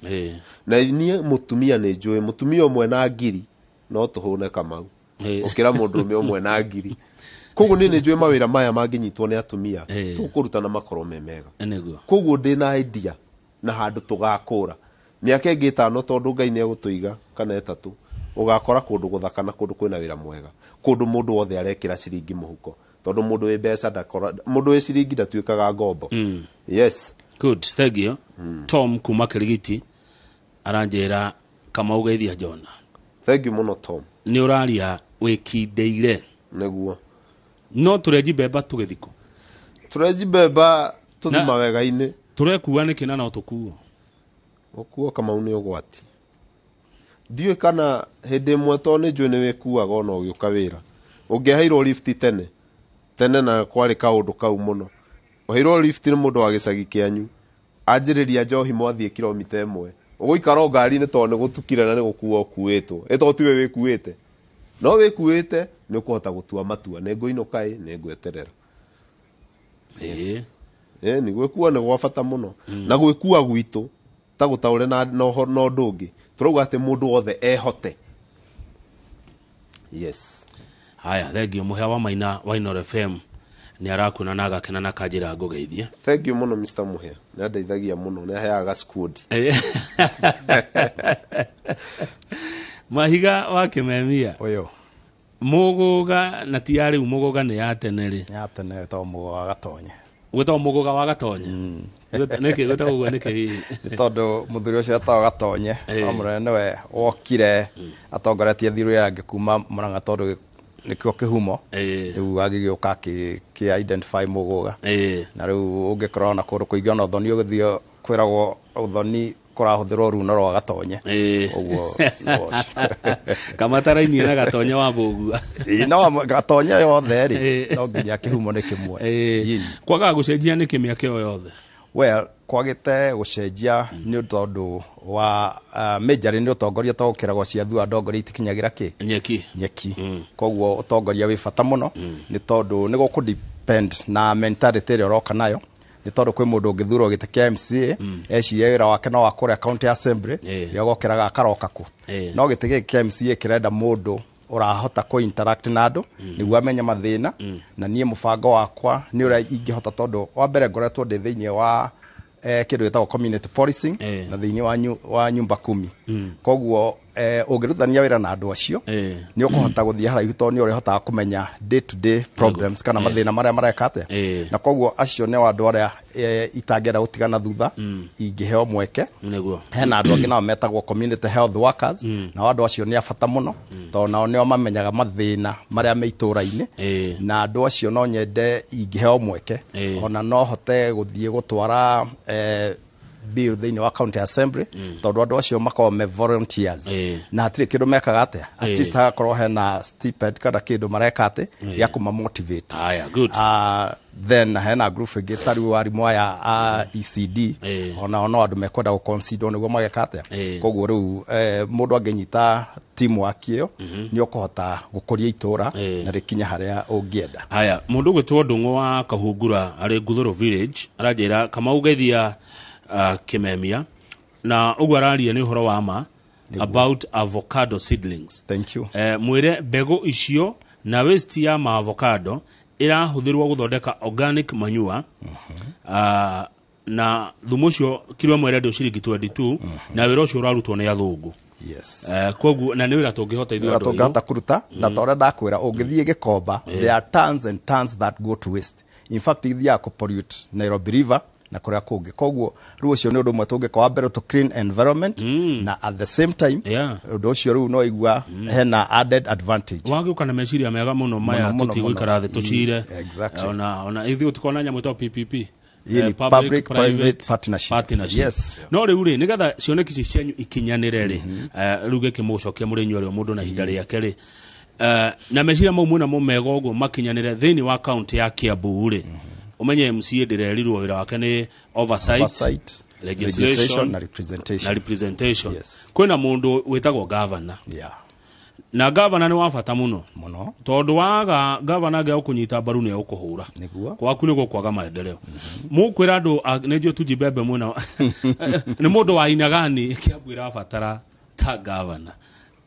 Na niĩ mũtumia nĩ njũĩ mũtumia ũmwe na ngiri no tũhũne, Kamau, ũkĩra mũndũrũme ũmwe na ngiri. Koguo niĩ nĩ njũĩ mawĩra maya mangĩnyitwo nĩ atumia tũkũruta na makorwo me mega. Koguo ndĩ na idea na handũ tũgakũra mĩaka ĩngĩ 5, tondũ Ngai nĩ egũtũiga, kana 3, ũgakora kũndũ gũthaka na kũndũ kwĩna wĩra mwega, kũndũ mũndũ wothe arekĩra ciringi mũhuko, tondũ mũndũ wĩ mbeca ndakora, mũndũ wĩ ciringi ndatuĩkaga ngombo. Yes. Good, thank you. Tom kuma Kirigiti aranjĩra, Kamau, geithia Jona. Thank you mũno, Tom. Nĩ ũraria wĩkindĩire. Nĩguo. No tũrenji mbemba tũgĩthikũ. Tũrenji mbemba tũthi mawega-inĩ. Tũrekua nĩkĩ na no tũkuo? Gũkuo, Kamau, nĩ ũgwati. Ndiũĩ kana hĩndĩ ĩmwe, tondũ nĩ njũĩ nĩ wĩkuaga ona ũgĩũka wĩra, ũngĩaheirwo lift tene tene na kwarĩ kaũndũ kau mũno, ũheirwo lift nĩ mũndũ wa gĩcagi kĩanyu, anjĩrĩria njohi, mwathiĩ kilomita 1, ũgũikara o ngari-inĩ tondũ nĩ gũtukire na nĩ gũkuo ũkuĩtwo, ĩ tondũ tiwe wĩkuĩte. No wĩkuĩte nĩ ũkũhota gũtua matua, nĩ ngũinũka ĩ, nĩ ngweterera. Ĩni gwĩkua nĩ gwa bata mũno. Na gwĩkua gwitũ ta gũtaũre na na ũndũ ũngĩ, tũrauga atĩ mũndũ wothe ehote. Yes. Haya, thengio Mũhĩa wa Maina wa Inooro FM nĩ arakuona na agakena na kanjĩra ngũgeithie. Thank you mũno Mr. Mũhĩa, nĩ andeithagia mũno, nĩ aheaga squad. Mahiga wa Kĩmemia. Ũyũ. Mũgũga na ti ya rĩu, mũgũga nĩ ya tene rĩ. Ya tene wĩtagwo mũgũga wa Gatonye. Gwĩtagwo mũgũga wa Gatonye? Nĩkĩ gwĩtagwo ũguo nĩkĩ hihi? Nĩ tondũ mũthuri ũcio etagwo Gatonye, wa mũnene nĩwe wokire atongoretie thirũ ĩrĩa ĩngĩ kuma Mũrang'a tondũ nĩkĩo kĩhumo. Rĩu agĩgĩũka akĩ identify mũgũga. Na rĩu ũngĩkorwo na kũndũ kũingĩ ona ũthoni ũgĩthiĩ kwĩragwo ũthoni kũrahũthĩrwo runo rwa Gatonye. Ũguo. Kamatarainie na Gatonye wa Mbũgua. No Gatonye yothe rĩ, no nginya kĩhumo nĩ kĩmwe. Kwagaga gũcenjia nĩkĩ mĩaka ĩyo yothe? Well, kwagĩte gũcenjia nĩ tondũ wa majorly nĩ ũtongoria to gũkĩragwo cia thua ndongoria itikinyagĩra kĩ? Nyeki. Nyeki. Koguo ũtongoria wĩ bata mũno nĩ tondũ nĩ gũkũ depend na mentality ĩrĩa ũroka nayo. Nĩ tondũ kwĩ mũndũ ũngĩthurwo gĩtĩ kĩa MCA ecirie wĩra wake no wa kũrĩa county assembly gĩogokĩraga akaroka kũ. No gĩtĩ gĩkĩ kĩa MCA kĩrenda mũndũ ũrahota kũ interact na andũ nĩguo amenye mathĩna. Na niĩ mũbango wakwa nĩ ũrĩa ingĩhota tondũ wa mbere ngoretwo ndĩ thĩinĩ wa kĩndũ gĩtagwo community policing na thĩinĩ wa nyumba kumi. Koguo ũngĩrutithania wĩra na andũ acio nĩ ũkũhota gũthiĩ haraihu tondũ nĩ ũrĩhotaga kũmenya day to day problems kana mathĩna marĩa mareka atĩa. Na koguo acio nĩ andũ arĩa itangĩenda gũtigana thutha ingĩheo mweke. Hena andũ angĩ nao metagwo community health workers, nao andũ acio nĩ a bata mũno tondũ nao nĩo mamenyaga mathĩna marĩa me itũra-inĩ. Na andũ acio no nyende ingĩheo mweke ona no hote gũthiĩ gũtwara bill thĩinĩ wa county assembly tondũ andũ acio makoragwo me volunteers na hatirĩ kĩndũ mekaga atĩa, at least hagakorwo hena stipend kana kĩndũ mareka atĩ gĩa kũma motivate. Aya, good. Then hena group ĩngĩ ta rĩu arimũ aya a ECD onao no andũ mekwenda gũ-consider nĩguo mageka atĩa. Koguo rĩu mũndũ angĩnyita teamwork ĩyo nĩ ũkũhota gũkũria itũra na rĩkinya harĩa ũngĩenda. Haya, mũndũ ũgwĩtwo Ndũng'ũ wa Kahungura arĩ Nguthũrũ village aranjĩra Kamau geithia Kĩmemia na ũguo araria nĩ ũhoro wa ma about avocado seedlings. Thank you. Mwĩre mbegũ icio na waste ya ma avocado ĩrahũthĩrwo gũthondeka organic manure. Na thumu ũcio kiro ĩmwe ĩrendio ciringi 22 na wĩra ũcio ũrarutwo nĩ athũngũ. Yes. Koguo na nĩ wĩra tũngĩhota ithuĩ andũ tũngĩhota kũruta na ta ũrĩa ndakwĩra ũngĩthiĩ Gĩkomba there are tons and tons that go to waste. In fact ithiaga kũ pollute Nairobi River na kũrĩa kũngĩ. Koguo rĩu ũcio nĩ ũndũ ũmwe tũngĩka, wa mbere to clean environment na at the same time ũndũ ũcio rĩu no igua hena added advantage. Wagĩũka na meciria mega mũno maya tũtigũikara thĩ tũcire. Exactly. Ona ithuĩ tũkona nyamũ ĩtagwo PPP. Public private partnership. Yes. No rĩu rĩ nĩgetha cioneki ici cianyu ikinyanĩre rĩ, rĩu gĩkĩ mũgũcokia mũrĩ inyuĩ o mũndũ na ihinda rĩake rĩ, na meciria mau mwĩna mo mega ũguo makinyanĩre thĩinĩ wa kaunti ya Kiambu rĩ, umenye MCA ndĩrerirwo wĩra wake nĩ oversight, legislation na representation. Na representation. Yes. Kwĩna mũndũ wĩtagwo governor. Yeah. Na governor nĩ wa bata mũno. Mũno. Tondũ waga governor angĩaga gũkũnyita mbaru nĩ egũkũhũra. Nĩguo. Gwaku nĩ gũkwaga maendeleo. Mũkwĩra andũ nĩ njũĩ Tuji Mbembe mwena nĩ mũndũ wa inagani Kiambu ĩrabatara ta governor.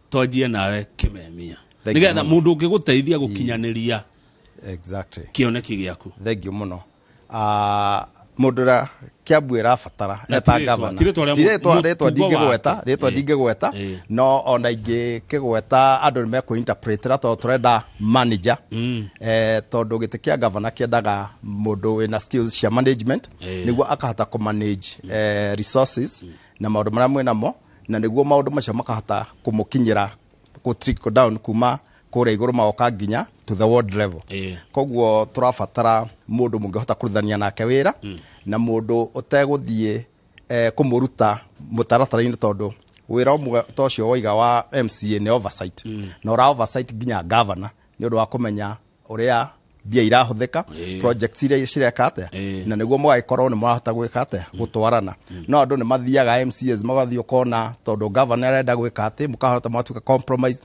Twanjie nawe Kĩmemia. Nĩgetha mũndũ ũngĩgũteithia gũkinyanĩria exactly kĩoneki gĩaku. Thank you mũno. Mũndũ ũrĩa Kiambu ĩrabatara eta governor. Rĩtwa ndingĩgweta, rĩtwa ndingĩgweta, no ona ingĩkĩgweta andũ nĩ mekũ-interpretera tondũ tũrenda manager. Tondũ gĩtĩ kĩa governor kĩendaga mũndũ wĩna skills cia management nĩguo akahota kũ manage resources na maũndũ marĩa mwĩnamo, na nĩguo maũndũ macio makahota kũmũkinyĩra kũ trickle down kuma kũrĩa igũrũ magoka nginya to the world level. Koguo tũrabatara mũndũ mũngĩhota kũrutithania nake wĩra na mũndũ ũtegũthiĩ kũmũruta mũtaratara-inĩ tondũ wĩra ũmwe ta ũcio woiga wa MCA nĩ oversight. Na ũra oversight nginya governor nĩ ũndũ wa kũmenya ũrĩa mbia irahũthĩka, projects iria cireka atĩa, na nĩguo mũgagĩkorwo nĩ mũrahota gwĩka atĩa, gũtwarana. No andũ nĩ mathiaga MCAs magathiĩ ũkona tondũ governor arenda gwĩka atĩ, mũkahota mwatuĩka compromise,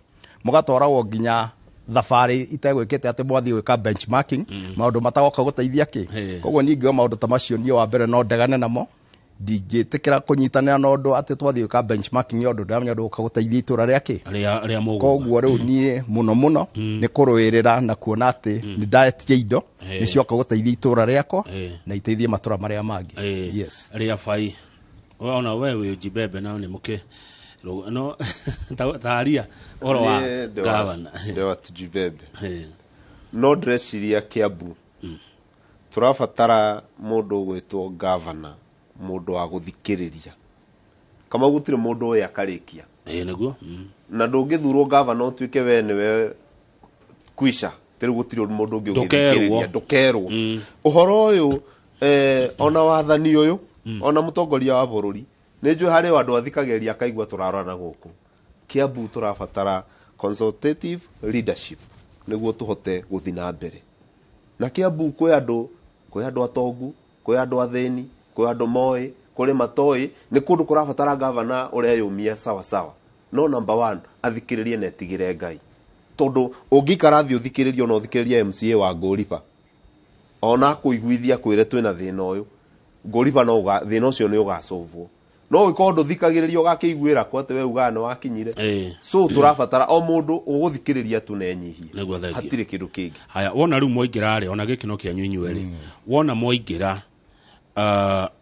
Mũgatwaragwo nginya thabarĩ itegwĩkĩte atĩ mwathiĩ gwĩka benchmarking, maũndũ matagoka gũteithia kĩ. Koguo niĩ ingiuga maũndũ ta macio niĩ wa mbere no ndegane namo. Ndingĩtĩkĩra kũnyitanĩra na ũndũ atĩ twathiĩ gwĩka benchmarking ya ũndũ ndĩramenya ndũgũka gũteithia itũra rĩa kĩ. Rĩa Mũgũga. Koguo rĩu niĩ mũno mũno nĩ kũrũĩrĩra na kuona atĩ nĩ ndaetia indo nĩ cioka gũteithia itũra rĩakwa na iteithie matũra marĩa mangĩ. Yes. Rĩa bai ona we wĩ njibembe na nĩ mũkĩ no taria ũhoro wa gavana. Ndĩ wa Tujibembe. No ndĩreciria Kiambu tũrabatara mũndũ ũgwĩtwo gavana, mũndũ wa gũthikĩrĩria. Kamau gũtirĩ mũndũ ũyũ akarĩkia. Nĩguo. Na ndũngĩthurwo gavana ũtuĩke we nĩwe kwisha, rĩu gũtirĩ mũndũ ũngĩ ũngĩthikĩrĩria, ndũkerwo. Ũhoro ũyũ ona wathani ũyũ, ona mũtongoria wa bũrũri, nĩ njũĩ harĩ andũ athikagĩrĩria akaigua tũrarora gũkũ. Kiambu tũrabatara consultative leadership nĩguo tũhote gũthiĩ na mbere. Na Kiambu kwĩ andũ atongu, kwĩ andũ athĩni, kwĩ andũ moĩ, kũrĩ matoĩ, nĩ kũndũ kũrabatara gavana ũreyũmia sawa sawa. No number 1 athikĩrĩrie na etigĩre Ngai. Tondũ ũngĩikara thĩ ũthikĩrĩrie ona ũthikĩrĩrie MCA wa Ngũriba, ona akũiguithia kwĩre twĩna thĩna ũyũ, Ngũriba no thĩna ũcio nĩ ũgacũvwo. No ũngĩkorwo ndũthikagĩrĩria ũgakĩiguĩra kwa atĩ we ugaga nĩ wakinyire. So tũrabatara o mũndũ ũgũthikĩrĩria tu na enyihie. Hatirĩ kĩndũ kĩngĩ. Haya, wona rĩu mwaingĩra rĩ, ona gĩkĩno kĩanyu inyuĩ rĩ, wona mwaingĩra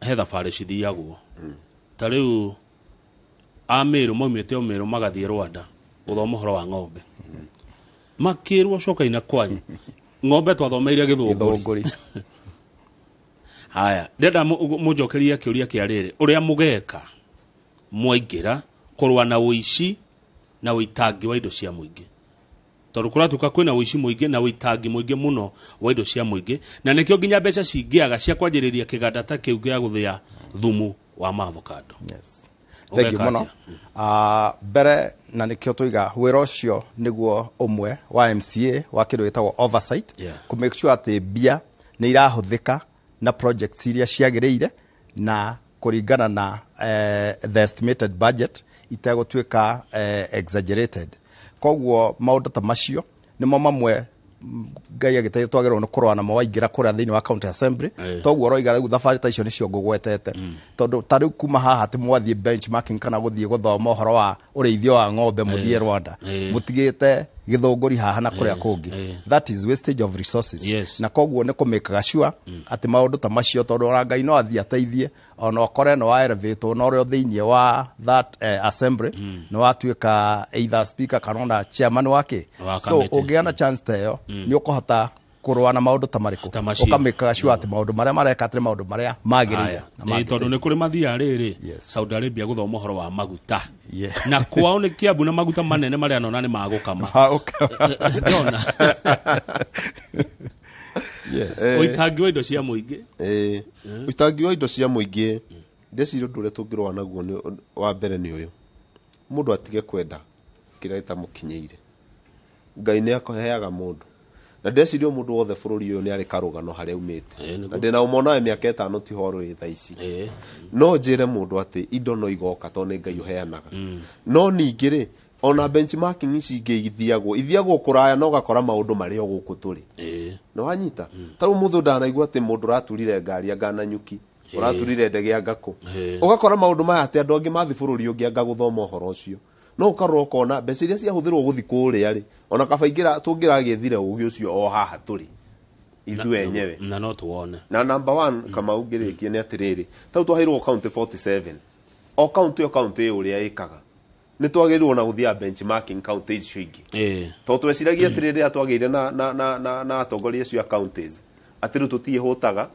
he thabarĩ cithiagwo. Ta rĩu a Meru maumĩte o Meru magathiĩ Rwanda gũthoma ũhoro wa ng'ombe. Makĩrwo cokaina kwanyu. Ng'ombe twathomeire Gĩthũngũri. Haya, ndĩrenda mũnjokerie kĩũria kĩa rĩrĩ, ũrĩa mũgeka mwaingĩra kũrũa na ũici na ũitangi wa indo cia mũingĩ. Tondũ kũratuĩka kwĩna ũici mũingĩ na ũitangi mũingĩ mũno wa indo cia mũingĩ, na nĩkĩo nginya mbeca cingĩaga cia kwanjĩrĩria kĩganda ta kĩu gĩa gũthĩa thumu wa avocado. Yes. Thank you mũno. Mbere na nĩkĩo tũiga wĩra ũcio nĩguo ũmwe wa MCA wa kĩndũ gĩtagwo oversight, kũ make sure atĩ mbia nĩ irahũthĩka na projects iria ciagĩrĩire na kũringana na the estimated budget itegũtuĩka exaggerated. Koguo maũndũ ta macio nĩmo mamwe Ngai agĩteithia twagĩrĩirwo nĩ kũrũa namo waingĩra kũrĩa thĩinĩ wa county assembly. Toguo ũroiga rĩu thabarĩ ta icio nĩcio ngũgwetete. Tondũ ta rĩu kuma haha atĩ mwathiĩ benchmarking kana gũthiĩ gũthoma ũhoro wa ũrĩithio wa ng'ombe mũthiĩ Rwanda, mũtigĩte Gĩthũngũri haha na kũrĩa kũngĩ. That is wastage of resources. Na koguo nĩ kũmĩkaga sure atĩ maũndũ ta macio, tondũ ona Ngai no athiĩ ateithie, ona ũkore no wa elevate na ũrĩa thĩinĩ wa that assembly no watuĩka either speaker kana ona chairman wake. So ũngĩgĩa na chance ta ĩyo nĩ ũkũhota kũrũa na maũndũ ta marĩkũ, ũkamĩkaga sure atĩ maũndũ marĩa mareka atĩ maũndũ marĩa magĩrĩire. Tondũ nĩ kũrĩ mathiaga rĩrĩ Saudi Arabia gũthoma ũhoro wa maguta, na kwao nĩ Kiambu na maguta manene marĩa nona nĩ magũkama. Ũitangi wa indo cia mũingĩ. Ũitangi wa indo cia mũingĩ, ndĩciria ũndũ ũrĩa tũngĩrũa naguo wa mbere nĩ ũyũ, mũndũ atige kwenda kĩrĩa gĩtamũkinyĩire. Ngai nĩ akũheaga mũndũ, na ndĩreciria mũndũ wothe bũrũri ũyũ nĩ arĩ karũgano harĩa aumĩte, na ndĩna ũmona mĩaka 5 tiho rũrĩ thaa ici. No njĩre mũndũ atĩ indo no igoka tondũ nĩ Ngai ũheanaga. No ningĩ rĩ, ona benchmarking ici ingĩ ithiagwo kũraya na ũgakora maũndũ marĩa o gũkũ tũrĩ. Nĩ wanyita? Ta rĩu mũthũ ndanaigua atĩ mũndũ ũraturire ngari anga Nanyuki, ũraturire ndege anga kũ. Ũgakora maũndũ maya atĩ andũ angĩ mathiĩ bũrũri ũngĩ anga gũthoma ũhoro ũcio. No ũkarora ũkona mbeca iria ciahũthĩrwo gũthiĩ kũrĩa rĩ, ona kaba tũngĩragĩethire ũgĩ ũcio o haha tũrĩ ithuĩ enyewe. Na no tuone. Na number 1 Kamau ngĩrĩkie nĩ atĩrĩrĩ, ta rĩu twaheirwo county 47, o county o county ũrĩa ĩkaga, nĩ twagĩrĩirwo na gũthiaga benchmarking county icio ingĩ. Tondũ tweciragia atĩrĩrĩ, rĩrĩa twagĩire na atongoria acio a counties, atĩ rĩu tũtiĩhũtaga,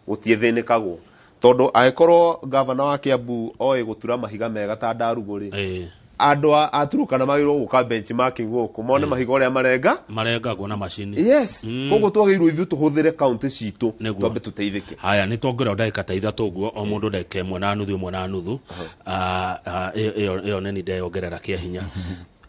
gũtiĩthĩnĩkagwo. Tondũ angĩkorwo gavana wa Kiambu oĩ gũtura mahiga mega ta Ndarugũ rĩ, andũ a Turkana magĩrĩirwo gũka benchmarking gũkũ mone mahiga ũrĩa marengagwo na macini. Yes. Koguo twagĩrĩirwo ithuĩ tũhũthĩre county citũ twambe tũteithĩke. Haya, nĩ twongerera ndagĩka ta 3 ũguo, o mũndũ ndagĩka 1.5 1.5. Ĩyo nĩ ndeyongerera kĩa hinya.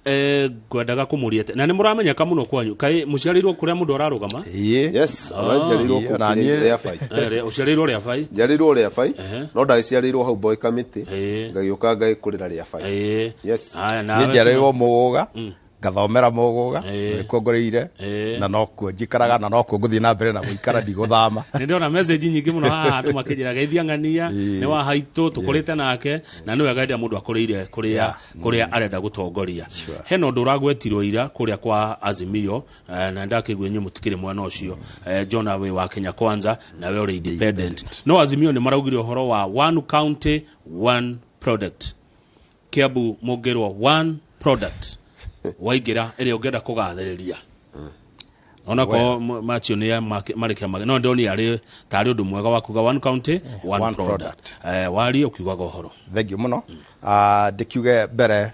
Ngwendaga kũmũria na nĩ mũramenyeka mũno kwanyu, kaĩ mũciarĩirwo kũrĩa mũndũ ararũgama? Yes, njiarĩirwo kũu rĩa bai. Ũciarĩirwo rĩa bai? Njiarĩirwo rĩa bai, no ndagĩciarĩirwo hau Boy Committee, ngagĩũka ngagĩkũrĩra rĩa bai. Yes. Niĩ njiarĩirwo Mũgũga, Ngathomera Mũgũga, nĩkuo ngũrĩire, na nokuo njikaraga, na nokuo ngũthiĩ na mbere na gũikara, ndigũthama. Nä ndona message nyingä må no haha andå makä njä ra geithia ng'ania nä wa haitå tå kå rä te nake, na nä wega hĩndĩ ĩrĩa mũndũ akũrĩire kũrĩa kũrĩa arenda gũtongoria. Hena ũndũ ũragwetirwo ira kũrĩa kwa Azimio, na ndakĩigua inyuĩ mũtikĩrĩ mwena ũcio. Jona wĩ wa Kenya Kwanza na we ũrĩ independent, no Azimio nĩ maraugire ũhoro wa one county, one product. Kiambu mũngĩrwo one product waingĩra ĩrĩa ũngĩenda kũgathĩrĩria, onakorwo macio nĩ marĩ kĩama, no ndoni arĩ tarĩ ũndũ mwega wa kuga one county, one, one product. Warie ũkiugaga ũhoro. Thank you mũno. Ndĩkiuge mbere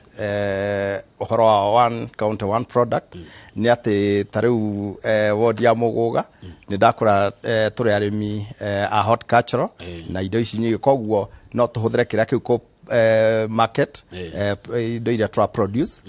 ũhoro wa one county, one product nĩ atĩ ta rĩu ward ya Mũgũga nĩ ndakũra, tũrĩ arĩmi a horticultural na indo ici nyingĩ, koguo no tũhũthĩre kĩrĩa kĩu kũ market indo iria tũra produce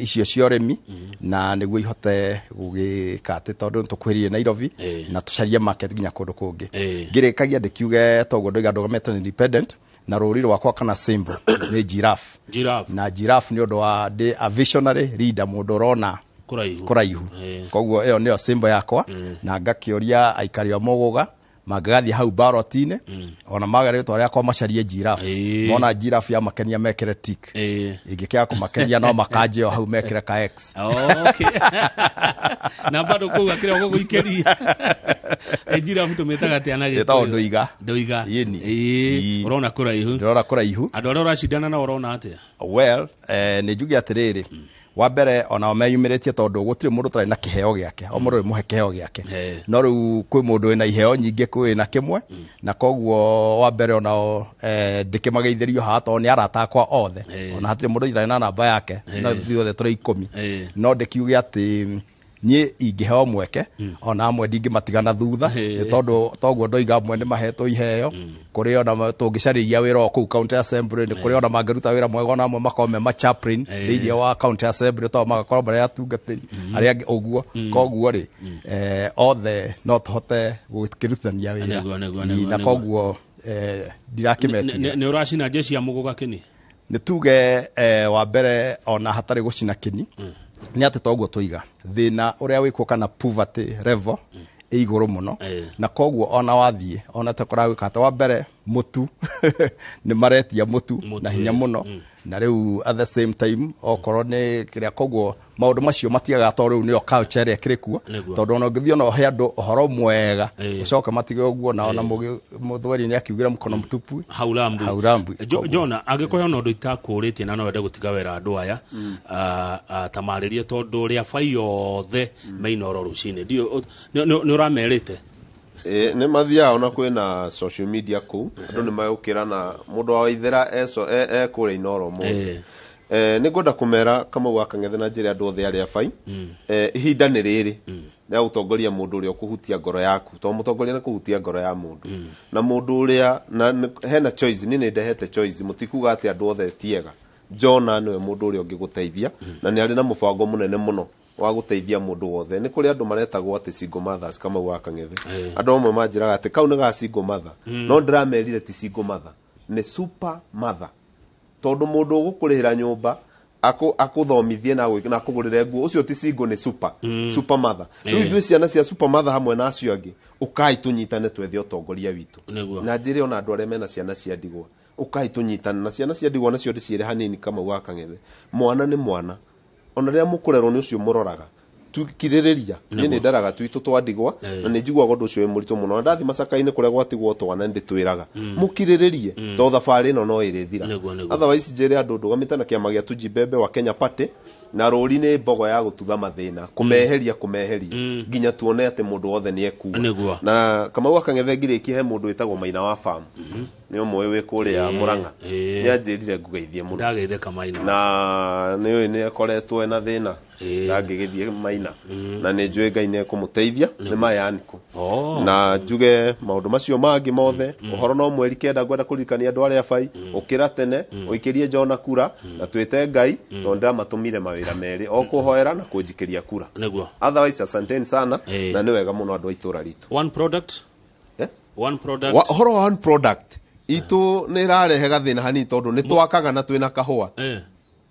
icio cia ũrĩmi, na nĩguo ihote gũgĩka atĩ tondũ nĩ tũkuhĩrĩirie Nairobi na tũcarie market nginya kũndũ kũngĩ. Ngĩrĩkagia ndĩkiuge toguo ndoiga ndũgamĩte independent, na rũri rwakwa kana symbol nĩ giraffe. Giraffe. Na giraffe nĩ ũndũ wa ndĩ a visionary leader, mũndũ ũrona kũraihu. Kũraihu. Koguo ĩyo nĩyo symbol yakwa, na ngakĩũria aikari a Mũgũga mangĩgathiĩ hau ballot-inĩ, ona maga rĩtwa rĩakwa, macarie giraffe. Mona giraffe ya makenia mekĩre tick, ĩngĩkĩaga kũmakenia no makanje o hau mekĩre ka X. Okay. Na bado kũu akĩrĩ gũgũikĩria giraffe tũmĩtaga atĩa na Ĩtagwo Gĩkũyũ? ndũiga. Ndũiga. Ĩni. Ĩĩ. Ũrona kũraihu. Ndĩrona kũraihu. Andũ arĩa ũracindana nao ũrona atĩa? Well, nĩ njuge atĩrĩrĩ, wa mbere onao meyumĩrĩtie tondũ gũtirĩ mũndũ ũtarĩ na kĩheo gĩake, o mũndũ mũhe kĩheo gĩake. No rĩu kwĩ mũndũ wĩna iheo nyingĩ, kwĩ wĩna kĩmwe, na koguo wa mbere onao ndĩkĩmageithĩrio haha tondũ nĩ arata akwa othe. Ona hatirĩ mũndũ itarĩ na namba yake, no ithuothe tũrĩ 10. No ndĩkiuge atĩ niĩ ingĩheo mweke, ona amwe ndingĩmatigana thutha, nĩ tondũ toguo ndoiga amwe nĩ mahetwo iheo kũrĩ ona tũngĩcarĩria wĩra o kũu county assembly, nĩ kũrĩ ona mangĩruta wĩra mwega, ona amwe makorwo me ma chaplain thĩinĩ wa county assembly tondũ magakorwo marĩ atungatĩri arĩa angĩ ũguo. Koguo rĩ, othe no tũhote gũkĩrutithania wĩra. Nĩguo, Ii, nĩguo, na nĩguo. koguo ndirakĩmetigĩra. Nĩ ũracina jeshi ya Mũgũga kĩni? Nĩ tuge wa mbere ona hatarĩ gũcina kĩni nĩ atĩ toguo tũiga thĩna ũrĩa wĩkuo kana poverty level ĩ igũrũ mũno. Na koguo ona wathiĩ ona ta kũragwĩka atĩ wa mbere mũtu nĩ maretia mũtu Mũtu, na hinya mũno, na rĩu at the same time okorwo nĩ kĩrĩa, koguo maũndũ macio matiagaga tondũ rĩu nĩyo culture ĩrĩa ĩkĩrĩ kuo. Tondũ ona ũngĩthiĩ ona ũhe andũ ũhoro mwega, ũcoke matige ũguo, na ona mũthweri nĩ akiugĩra mũkono mũtupu haurambui. Haurambui. Jona, angĩkorwo hena ũndũ itakũrĩtie na no wende gũtiga wera andũ aya, ta marĩrie, tondũ rĩa bai othe me Inooro rũcinĩ. Ndiũ nĩ ũramerĩte? Ĩ, nĩ mathiaga ona kwĩna social media kũu, andũ nĩ magũkĩra na mũndũ wa Waithera eso e kũrĩa Inooro ũmũthĩ. Nĩ ngwenda kũmera Kamau wa Kang'ethe na njĩra andũ othe arĩa bai, ihinda nĩ rĩrĩ rĩa gũtongoria mũndũ ũrĩa ũkũhutia ngoro yaku, tondũ mũtongoria nĩ kũhutia ngoro ya mũndũ na mũndũ ũrĩa na hena choice. Niĩ nĩ ndehete choice, mũtikuga atĩ andũ othe ti ega. Jona nĩwe mũndũ ũrĩa ũngĩgũteithia, na nĩ arĩ na mũbango mũnene mũno wa gũteithia mũndũ wothe. Nĩ kũrĩ andũ maretagwo atĩ single mothers, Kamau wa Kang'ethe. Andũ amwe manjĩraga atĩ kau nĩ ga single mother, no ndĩramerire ti single mother, nĩ super mother, tondũ mũndũ ũgũkũrĩhĩra nyũmba, akũthomithie na akũgũrĩre nguo, ũcio ti single, nĩ super mother. Rĩu ithuĩ ciana cia super mother hamwe na acio angĩ, ũkai tũnyitane twethe ũtongoria witũ. Na njĩre ona andũ arĩa mena ciana cia ndigwa, ũkai tũnyitane na ciana cia ndigwa nacio ndĩciĩre hanini, Kamau wa Kang'ethe, mwana nĩ mwana, ona rĩrĩa mũkũrerwo nĩ ũcio mũroraga kirĩrĩria. Niĩ nĩ ndaraga twitũ twa ndigwa na nĩ njiguaga ũndũ ũcio wĩ mũritũ mũno, na ndathi macaka-inĩ kũrĩa gwatigwo twana nĩ ndĩtwĩraga mũkirĩrĩrie tondũ thabarĩ ĩno no ĩrĩthira. Nĩguo, nĩguo. Otherwise njĩre andũ ndũgamĩte na kĩama gĩa Tujibebe wa Kenya Party, na rũri nĩ mbogo ya gũtutha mathĩna, kũmeheria nginya tuone atĩ mũndũ wothe nĩ ekua. Na Kamau wa Kang'ethe, ngirĩkie, he mũndũ wĩtagwo Maina wa Farm, nĩ ũmwe wĩ kũrĩa Mũrang'a, nĩ anjĩrire ngugeithie mũno. Ndageithĩka Maina. Na nĩ ũĩ nĩ akoretwo ena thĩna, ndangĩgĩthiĩ Maina, na nĩ njũĩ Ngai nĩ ekũmũteithia, nĩ mayaniko. Na njuge maũndũ macio mangĩ mothe, ũhoro no mweri 9. Ngwenda kũririkania andũ arĩa bai, ũkĩra tene ũikĩrie Jona kura, na twĩte Ngai tondũ ndĩramatũmire mawĩra merĩ, o kũhoera na kũnjikĩria kura. Otherwise asanteni sana. Na nĩ wega mũno andũ a itũra ritũ. One product. Eh? One product. Ũhoro wa one product itũ nĩ ĩrarehe gathĩna hanini tondũ nĩ twakaga na twĩna kahũa.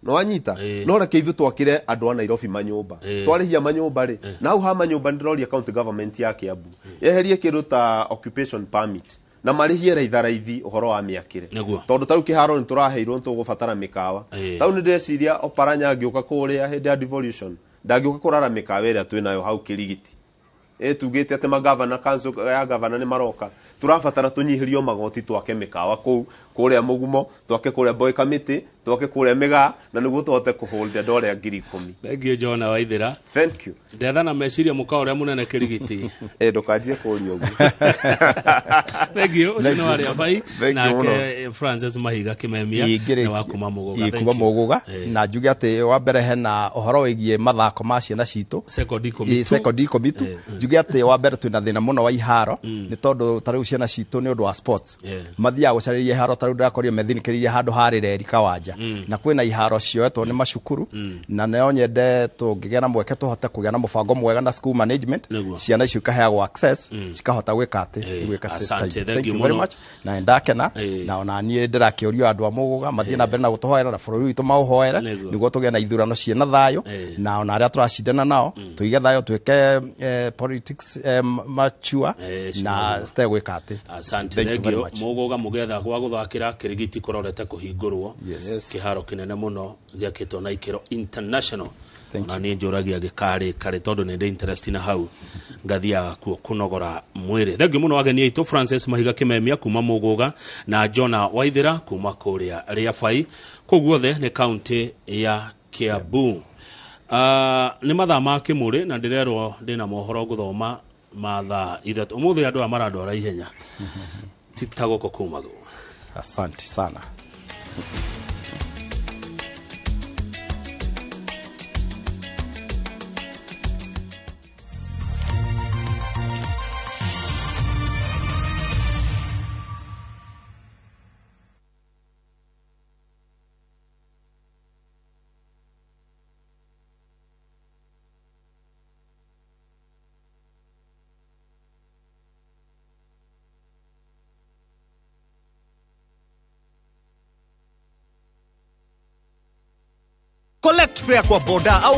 No wanyita Ĩĩ. no reke ithuĩ twakĩre andũ a Nairobi manyũmba. Ĩĩ. Twarĩhia manyũmba rĩ, na hau ha manyũmba ndĩroria county government ya Kiambu yeherie kĩndũ ta occupation permit na marĩhie raitharaithi ũhoro wa mĩakĩre. Nĩguo. Tondũ tarĩu kĩharo nĩ tũraheirwo nĩ tũgũbatara mĩkawa. Ĩĩ. Tarĩu nĩ ndĩreciria Oparanya angĩũka kũrĩa hĩndĩ ya devolution ndangĩũka kũrara mĩkawa ĩrĩa twĩnayo hau Kĩrigiti. Tugĩte atĩ magavana, council ya gavana nĩ maroka, tũrabatara tũnyihĩrio magoti, twake mĩkawa kũu kũrĩa Mũgumo, twake kũrĩa Boy Committee, twake kũrĩa Mĩgaa, na nĩguo tũhote kũhold andũ arĩa 10,000. Thank you, Jona Waithera. Thank you. Ndetha na meciria mũkawa ũrĩa mũnene Kĩrigiti. Ndũkanjie kũria ũguo. Thank you. Ũcio nĩ warĩa bai. Thank you. Nake Francis Mahiga Kimemia nĩ wa kuma Mũgũga. Thank kuma you. Mũgũga. Na njuge atĩ wa mbere hena ũhoro wĩgiĩ mathako ma ciana citũ. Sekondi ikũmi Ĩ, tu. sekondi ikũmi tu. Njuge atĩ wa mbere twĩna thĩna mũno wa iharo, nĩ tondũ ta rĩu ciana citũ nĩ ũndũ wa sports mathiaga gũcarĩria iharo. Ta rĩu ndĩrakorio methinĩkĩrĩirie handũ harĩ reri Kawanja, na kwĩna iharo cioetwo nĩ macukuru, na no nyende tũngĩgĩa na mweke tũhote kũgĩa na mũbango mwega na school management, ciana icio ikaheagwo access, cikahota gwĩka atĩ gwĩka. Asante, thank Thank you you very mũno. much, na nĩndakena. Na ona niĩ ndĩrakĩũrio andũ a Mũgũga mathiĩ na mbere na gũtũhoera na bũrũri witũ maũhoere, nĩguo tũgĩe na ithurano ciĩna thayũ, na ona arĩa tũracindana nao tũige thayũ, twĩke politics mature na citegwĩka atĩ. Asante. Thank you Thank very you. much. Mũgũga mũgetha gwa gũthakĩra Kĩrigiti kũrorete kũhingũrwo. Yes. Kĩharo kĩnene mũno gĩakĩtwo na ikĩro international. Thank. Ona niĩ njũragia gĩkarĩ karĩ tondũ nĩ ndĩ interest na hau, ngathiaga kuo kũnogora mwĩrĩ. Thengiũ mũno ageni aitũ, Francis Mahiga Kimemia kuma Mũgũga na Jona Waithĩra kuma kũrĩa Rĩabai, kũu guothe nĩ kaunti ya Kiambu. Nĩ mathaa ma kĩmũrĩ na ndĩrerwo ndĩna mohoro ngũthoma ma thaa 3 ũmũthĩ. Andũ aya marandwara ihenya ti ta gũkũ kumagwo. Asante sana. Collect fare kwa boda au